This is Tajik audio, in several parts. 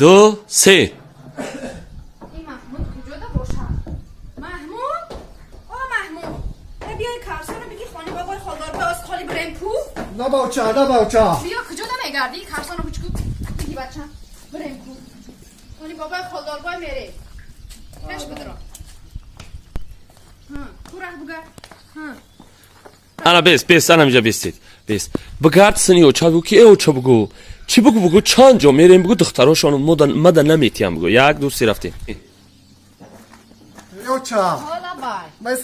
2, 3. Ин Маҳмуд куҷода бошад? Маҳмуд, о Маҳмуд, э, биёй, карсоно биги, хони бобои холдорбой оз холи бирем ку. Набавча, набавча. Биё, куҷода мегардӣ? Карсоно бучку, биги, бачам, бирем ку, хони бобои холдорбой мерем. Пеш бидро, ку раҳ буга. Ана, бес, бес, ана миҷа бестед, бес. Бигард, сини оча бугу ки, э, оча, бугу, чӣ бугу, бугу, чанд ҷо мерем, бугу, духтарошон мада наметиям, бугу. 1, 2, 3, рафтем. Оча. Ҳола бай. Ман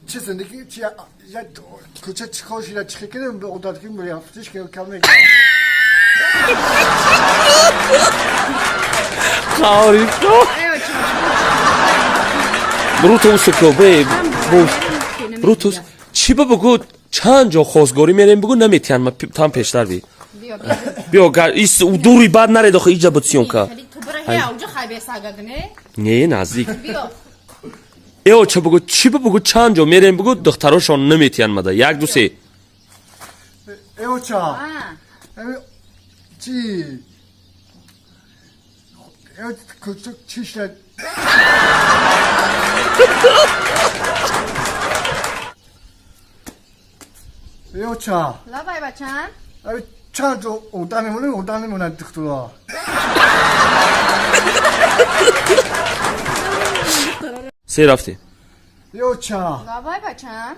чӣ зиндагӣ чи я кӯча чӣ кор шида, чӣ кардем, одат ки мерафтиш ки кам мегирам. Қавришо рутусуко бе бош рутус чӣ ба, бугу, чанд ҷо хостгорӣ мерем, бугу, наметиҳан ма там пештар би. Биё. Биё, ис дури бад наредохи, иҷа буд съёмка. Ту бира ҳе, уҷа хай бесагагне. Не, наздик. Биё. Э, оча, бугу, чӣ ба, бугу, чанд ҷо мерем, бугу, духтарошон наметиҳан мада. 1, 2, 3. Э, оча, чӣ, э, кӯча чӣ шида? Э, оча. Лабай, бачам. Чанд ҷо одам мемонем, одам мемонад духтура. Се, рафтем. Э, оча. Лабай, бачам.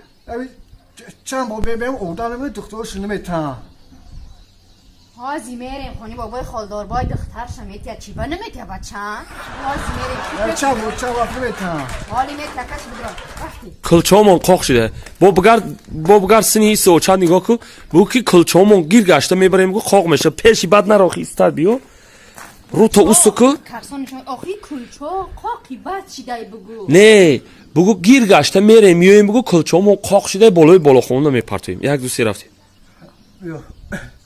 Чанд бор мебарем, одам мемонад, духтурошон наметаҳанд. Ҳози мерем хони бобои холдорбой, духтарша метия, чӣ ба наметия, бачам? Ҳози мерем. Чанд бор, чанд вақт наметаҳанд. Ҳоли метия, каш бидро, рафти. Кулчаомон қоқ шуда. Бо бигард, бо бигард, сини ҳисси оча нигоҳ ку, бугу ки кулчаомон гир гашта мебарем, бугу, қоқ меша. Пеши бад нарохи, истар, биё, руто усу ку. Карсонишон охи кулчо қоқи бад шидай, бугу. Не, бугу, гир гашта мерем, миёем, бугу, кулчаомон қоқ шуда, болои болохона мепартоем. 1, 2, 3, рафтем.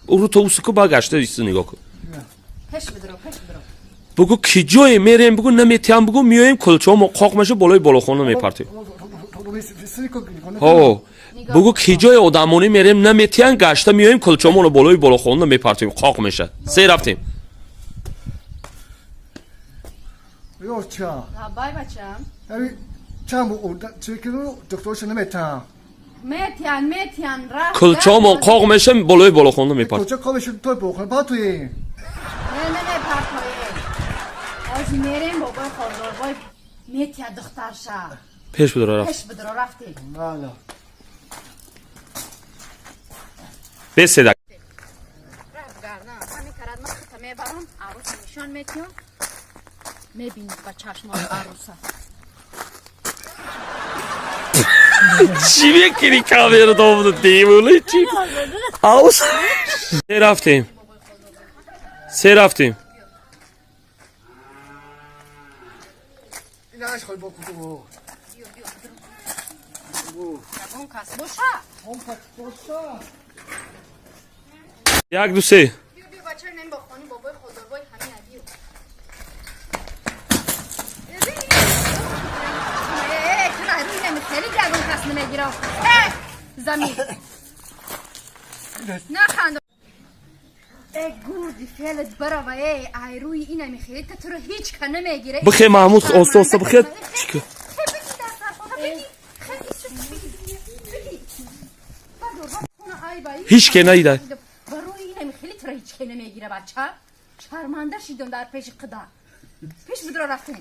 Руто усу ку, ба гашта исту нигоҳ ку. Пеш бидро, пеш бидро. Бугу, ки ҷое мерем, бугу, наметиҳам, бугу, миёем, кулчаомон қоқ меша, болои болохона мепартоем. Ҳо, бугу, ки ҷои одамонӣ мерем, наметиҳан, гашта миёем, кулчаомонро болои болохона мепартоем, қоқ меша. Се, рафтем. Оча. Лабай, бачам. Чанд бор чӣ кардем, духтурошон наметаҳанд. Метиян, метиян, рафт. Кулчаомон қоқ меша, болои болохона мепартоем. Кӯча қоқ меша, той бохона партоем. Не, не, не партоем. Ҳози мерем, бобои холдорбой метия духтарша. Пеш бидора, рафт. Пеш бидро, рафти. Бале. Беседа. Рафт, гардан ҳами карад, ма хута мебарам, аруса нишон метиҳам, мебинӣ ба чашмои аруса. Чӣ мекунӣ? Камера домуда, девона, чӣ? Аус, се, рафтем, се, рафтем. Инаш хои бо куту. Ягон кас боша. Боша. 1, 2, 3. Биё, биё, бача, нем бо хони бобои холдорбой ҳамин биё. Э, чира рӯй намехели, ягон кас намегирам. Э, замин наханд. Э, гурди фелат барава, э, ай рӯи ина мехели, та туро ҳеҷ ка намегира. Бихе, Маҳмуд, оста оста бихе. Чӣ? Ҳеҷ ке надида. Барои ина мехели туро ҳеҷ ке намегира, бача. Шарманда шидам дар пеши қида. Пеш бидро, рафтем.